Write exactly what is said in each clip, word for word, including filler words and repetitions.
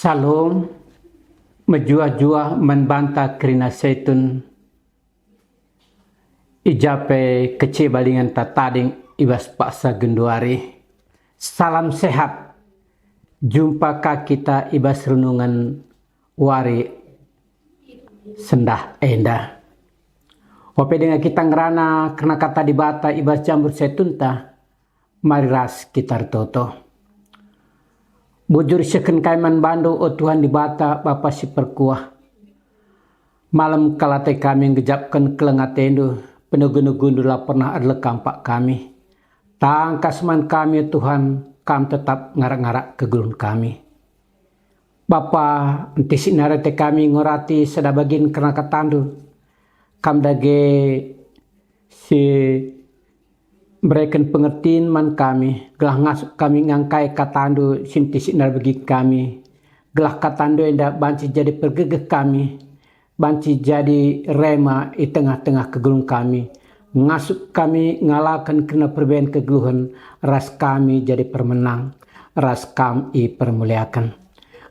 Shalom, mejuah-juah man banta kerina Setun, i ja pe kecibalingenta tading i bas paksa genduari. Salam sehat, jumpa ka kita i bas renungen wari sendah enda. Ope denga kita ngerana kerna kata Dibata i bas jambur Setunta, mari ras kita ertoto. Bujur isehken kai man bandu, o Tuhan Dibata, Bapa si perkuah. Malem kal ate kami nggejapken keleng atendu, penegu-negundu la pernah erleka ampak kami. Tangkas man kami, o Tuhan, Kam tetap ngarak-ngarak kegeluhen kami. Bapa, entisik nari ate kami ngorati sada bagin kerna katandu. Kam dage si mbereken pengertin man kami, gelah ngasup kami ngangkai katandu si entisik nari bagin kami, gelah katandu enda banci jadi pergegeh kami, banci jadi rema i tengah-tengah kegeluhen kami, ngasup kami ngalaken kerna perbahan kegeluhen, ras kami jadi permenang, ras Kam ipermuliaken.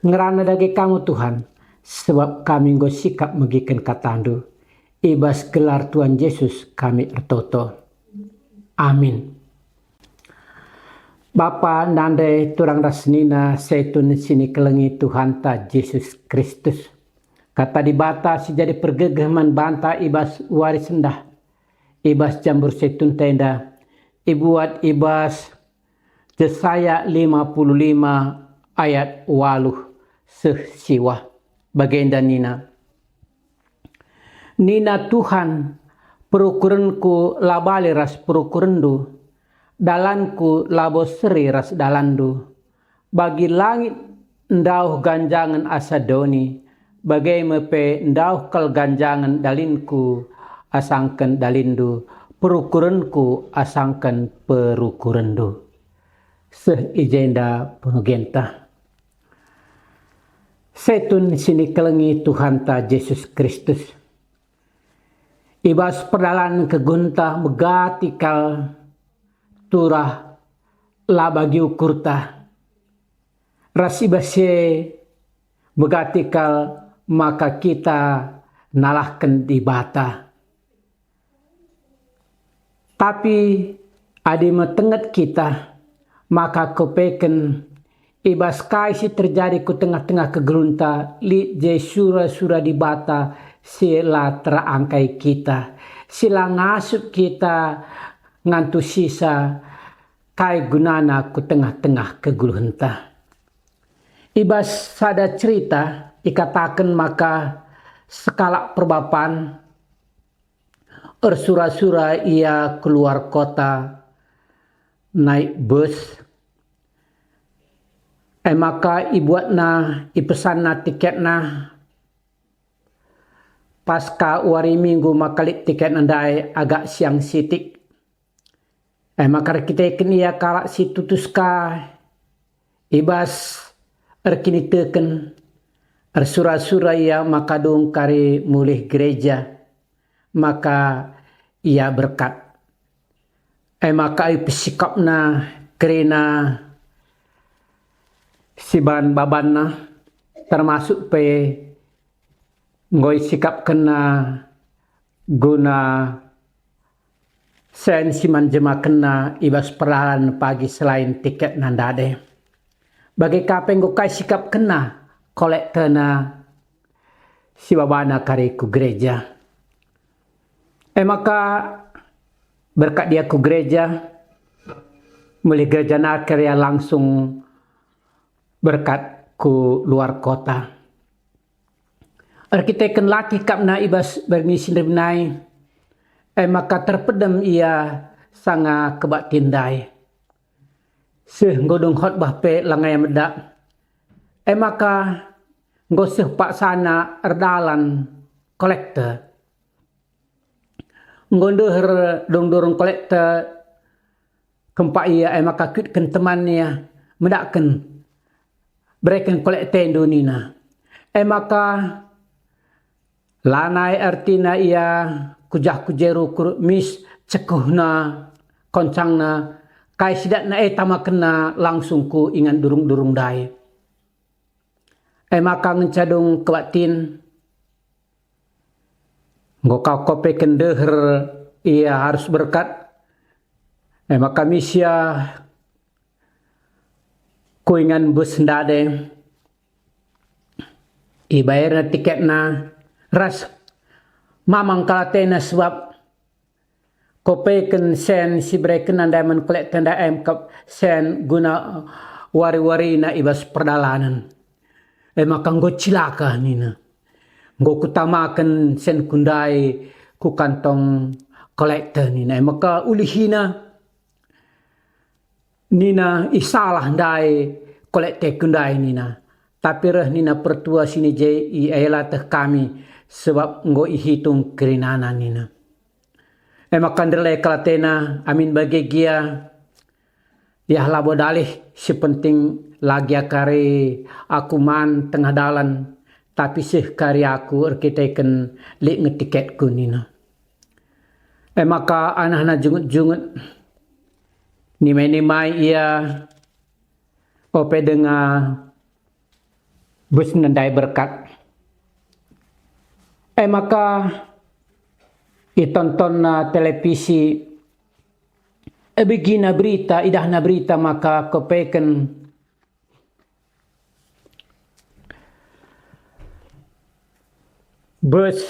Ngerana dage Kam, o Tuhan, sebab kami enggo sikap megiken katandu. I bas gelar Tuhan Jesus kami ertoto. Amin. Bapa, nande, turang ras senina, Setun si nikelengi Tuhanta Jesus Kristus. Kata Dibata si jadi pergegeh man banta i bas wari sendah, i bas jambur Setunta enda, ibuat i bas Jesaya lima puluh lima ayat waluh seh siwah. Bagenda nina, Nina Tuhan, "Perukurenku la bali ras perukurenndu, dalanku labo seri ras dalanndu. Bagi langit ndauh ganjangen asa doni, bage me pe ndauh kal ganjangen dalinku asangken dalinndu, perukurenku asangken perukurenndu." Seh i jenda pemegenta. Setun si nikelengi Tuhanta Jesus Kristus. I bas perdalanen kegeluhenta megati kal turah la bagi ukurta. Ras i bas si e megati kal maka kita nalahken Dibata. Tapi adi metenget kita, maka kupeken i bas kai si terjadi ku tengah-tengah kegeluhenta, lit je sura-sura Dibata si la terangkai kita, si la ngasup kita ngantusisa kai gunana ku tengah-tengah kegeluhenta. I bas sada cerita ikataken maka sekalak perbapan ersura-sura ia keluar kota naik bus. E maka ibuatna, ipesanna tiketna. Pas ka wari Minggu maka lit tiketna ndai agak siang sitik. E maka erkiteken ia kalak si tutus ka i bas erkiniteken, ersura-sura ia maka dung kari mulih gereja, maka ia berkat. E maka ipesikapna kerina si ban babanna, termasuk pe enggo isikapkenna guna sen si man jemakenna i bas perlahan pagi selain tiketna ndade. Bage ka pe enggo ka isikapkenna kolektena si babana kari ku gereja. E maka berkat ia ku gereja, mulih gereja nari kal ia langsung berkat ku luar kota. Erkiteken la kikapna i bas berngi si nderbih nai, e maka terpedem ia sanga kebaktin ndai. Seh enggo dung khotbah pe langa ia medak. E maka enggo seh paksana erdalan kolekte. Enggo ndeher dung-durung kolekte, kempak ia, e maka kuitken temanna ia, medakken, "Bereken kolektendu," nina. E maka lanai ertina ia ku jah ku je rukur, mis cekuhna koncangna, kai si datna e tamakenna langsung ku ingan durung-durung ndai. E maka ngenca dung kebaktin, enggo ka kupeken deher ia arus berkat. E maka misia ku ingan bus ndai, ibayarna tiketna ras mamang kal atena, sebab kupeken sen si iberekenna ndai man kolekta ndai e kap sen guna wari-warina i bas perdalanen. E maka enggo cilaka nina. Enggo kutamaken senku ndai ku kantong kolekta nina. E maka ulihina nina, "Isalah ndai kolekteku ndai," nina. Tapi reh nina pertua si i je, "Ela teh kami, sebab enggo ihitung kerinana," nina. E maka nderlai kal atena, amin bage gia, yah labo dalih, si penting la gia kari aku man tengah dalan, tapi seh kari aku erkiteken lit nge tiketku nina. E maka anahna jungut-jungut, nimai-nimai ia ope denga bus ndai berkat. E maka itontonna televisi, ibegina berita, idahna berita maka kupeken bus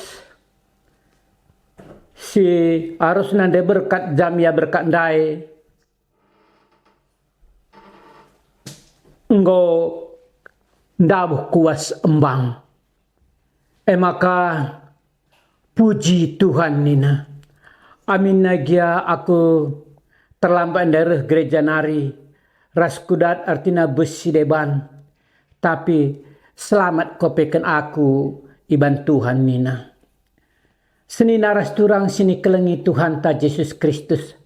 si arusna ndai berkat jam ia berkat ndai enggo ndabuh ku bas embang. E maka, puji Tuhan nina, aminna gia aku terlambat ndai reh gereja nari, ras kudat ertina bus si deban, tapi selamat kupeken aku iban Tuhan nina. Senina ras turang si nikelengi Tuhanta Jesus Kristus,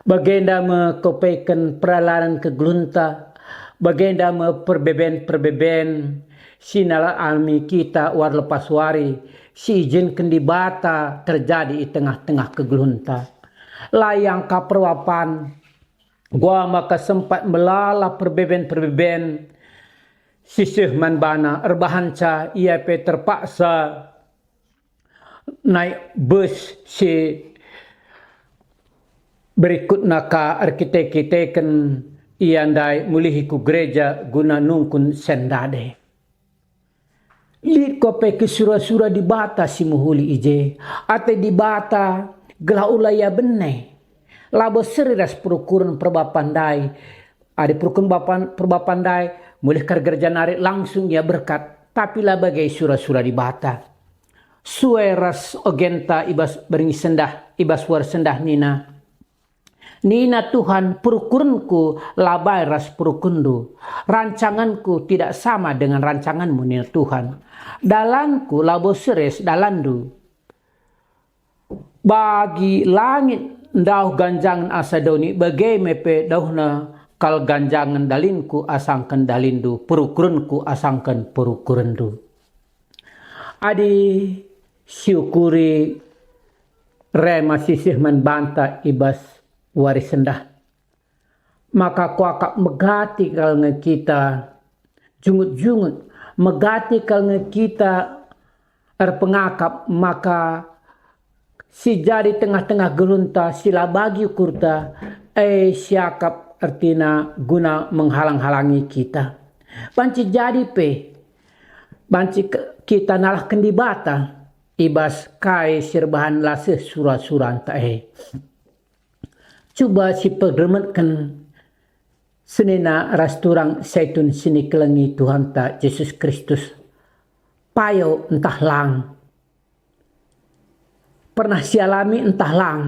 bagenda me kupeken peralanen kegeluhenta, bagenda me perbeben-perbeben si nalami kita wari lepas wari, si izinken Dibata terjadi i tengah-tengah kegeluhenta. La iangka perbapan, gua maka sempat melala perbeben-perbeben si seh man bana, erbahanca ia pe terpaksa naik bus si berikutna ka erkite-kiteken ia ndai mulihi ku gereja guna nungkun sendade. Lit ko pe ke sura-sura Dibata si mehuli i je. Ate Dibata gelah ula ia bene. Labo seri ras perukuren perbapan ndai. Adi perukuren bapan, perbapan ndai, mulih ka gereja nari langsung ia berkat. Tapi la bage sura-sura Dibata. Sue ras ogenta i bas berngi sendah, i bas wari sendah nina, nina Tuhan, "Perukurenku la bae ras perukurndu. Rancanganku tidak sama dengan rancanganmu," nina Tuhan. "Dalanku labo seri ras dalanndu." Bagi langit ndauh ganjangen asa doni, bage me pe dauhna kal ganjangen dalingku asangken dalinndu, perukurenku asangken perukurenndu. Adi siukuri rema si seh man banta i bas wari sendah, maka kuakap megati kal nge kita jungut-jungut, megati kal nge kita erpengakap, maka si jadi tengah-tengah geluhenta si la bagi ukurta, e siakap ertina guna menghalang-halangi kita. Banci jadi pe, banci ke-, kita nalahken Dibata i bas kai si erbahan la seh sura-suranta e. Cuba sipegemetken senina ras turang Saitun si nikelengi Tuhanta Jesus Kristus. Payo ntah lang. Pernah sialami ntah lang.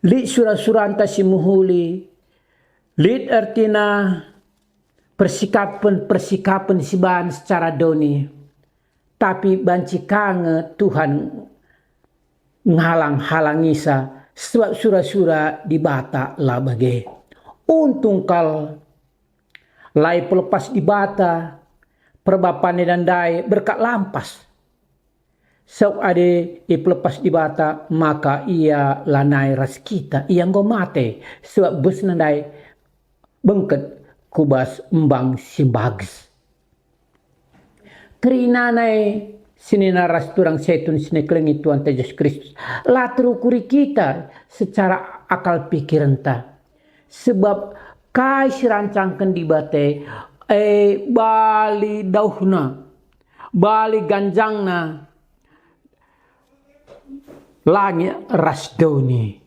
Lit sura-suranta si mehuli. Lit ertina persikapen-persikapen si ban secara doni. Tapi banci ka nge Tuhan ngalang-halangisa, sebab sura-sura Dibata la bage. Untung kal la ipelepas Dibata perbapan enda ndai berkat lampas. Sebab adi ipelepas Dibata, maka Ia lanai ras kita, Ia enggo mate, sebab besna ndai bengket ku bas embang si mbages. Kerina nai senina ras turang setun si nikelengi Tuhanta Jesus Kristus, la terukuri kita secara akal pikirenta. Sebab kai si rancangken Dibata e, e bali dauhna, bali ganjangna langit ras doni.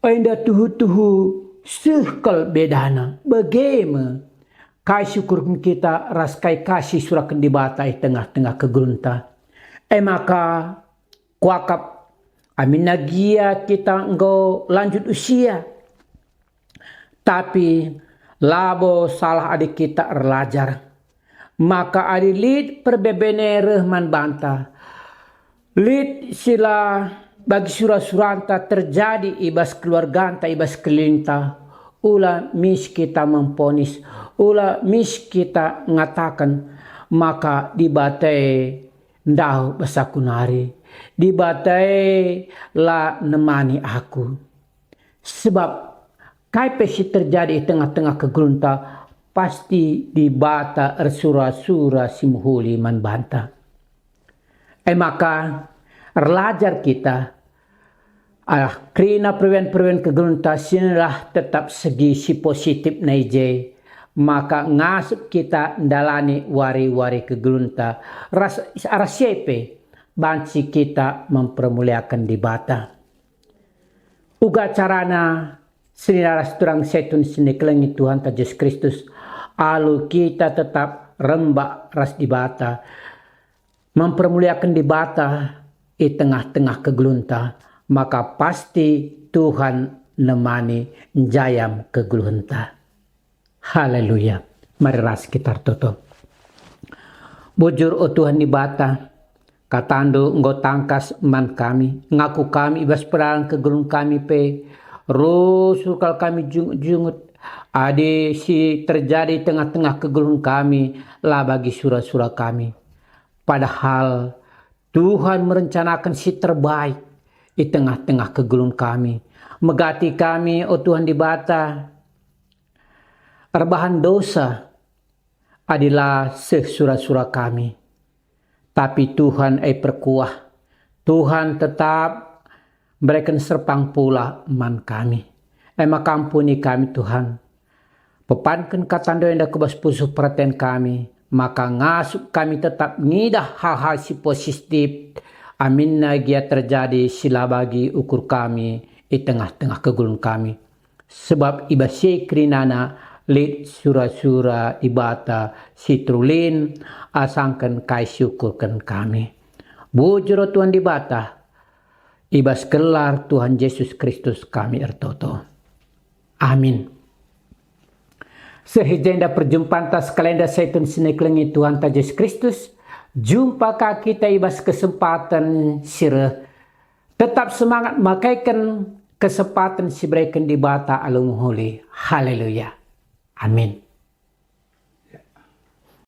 Enda tuhu-tuhu seh kal bedana. Bage me kai si ukurken kita ras kai ka si isuraken Dibata i tengah-tengah kegeluhenta. E maka, kuakap, aminna gia kita enggo lanjut usia, tapi labo salah adi kita erlajar. Maka adi lit perbeben e reh man banta, lit si la bagi sura-suranta terjadi i bas keluarganta, i bas kelilinta, ula mis kita memponis, ula mis kita ngataken maka Dibata e ndauh bas aku nari, Dibata e la nemani aku. Sebab kai pe si terjadi i tengah-tengah kegeluhenta, pasti Dibata ersura-sura si mehuli man banta. E maka, erlajar kita, ah, kerina peruan-peruan kegeluhenta, sinilah tetap segi si positif nai je, maka ngasup kita ndalani wari-wari kegeluhenta ras, ras si e pe banci kita mempermuliaken Dibata. Uga carana, senina ras turang setun si nikelengi Tuhanta Jesus Kristus, alu kita tetap rembak ras Dibata, mempermuliaken Dibata i tengah-tengah kegeluhenta, maka pasti Tuhan nemani njayam kegeluhenta. Haleluya. Mari ras kita ertoto. Bujur, o Tuhan Dibata, kataNdu enggo tangkas man kami, ngaku kami i bas perang kegeluhen kami pe, rusur kal kami jungut-jungut. Adi si terjadi i tengah-tengah kegeluhen kami, la bagi sura-sura kami. Padahal Tuhan merencanaken si terbaik i tengah-tengah kegeluhen kami. Megati kami, o Tuhan Dibata, erbahan dosa adi la seh sura-sura kami. Tapi Tuhan e perkuah, Tuhan tetap mbereken serpang pula man kami. E maka ampuni kami, Tuhan. Pepanken kataNdu enda ku bas pusuh peraten kami, maka ngasup kami tetap ngidah hal-hal si positif, aminna gia terjadi si la bagi ukur kami i tengah-tengah kegeluhen kami. Sebab i bas si e kerinana lit sura-sura Dibata si terulin asangken kai si ukurken kami. Bujur, o Tuhan Dibata, i bas gelar Tuhan Jesus Kristus kami ertoto. Amin. Seh i jenda perjumpanta sekalenda setun si nikelengi Tuhanta Jesus Kristus, jumpa ka kita i bas kesempaten si reh. Tetap semangat makaiken kesempaten si ibereken Dibata alu mehuli. Haleluya. Amin.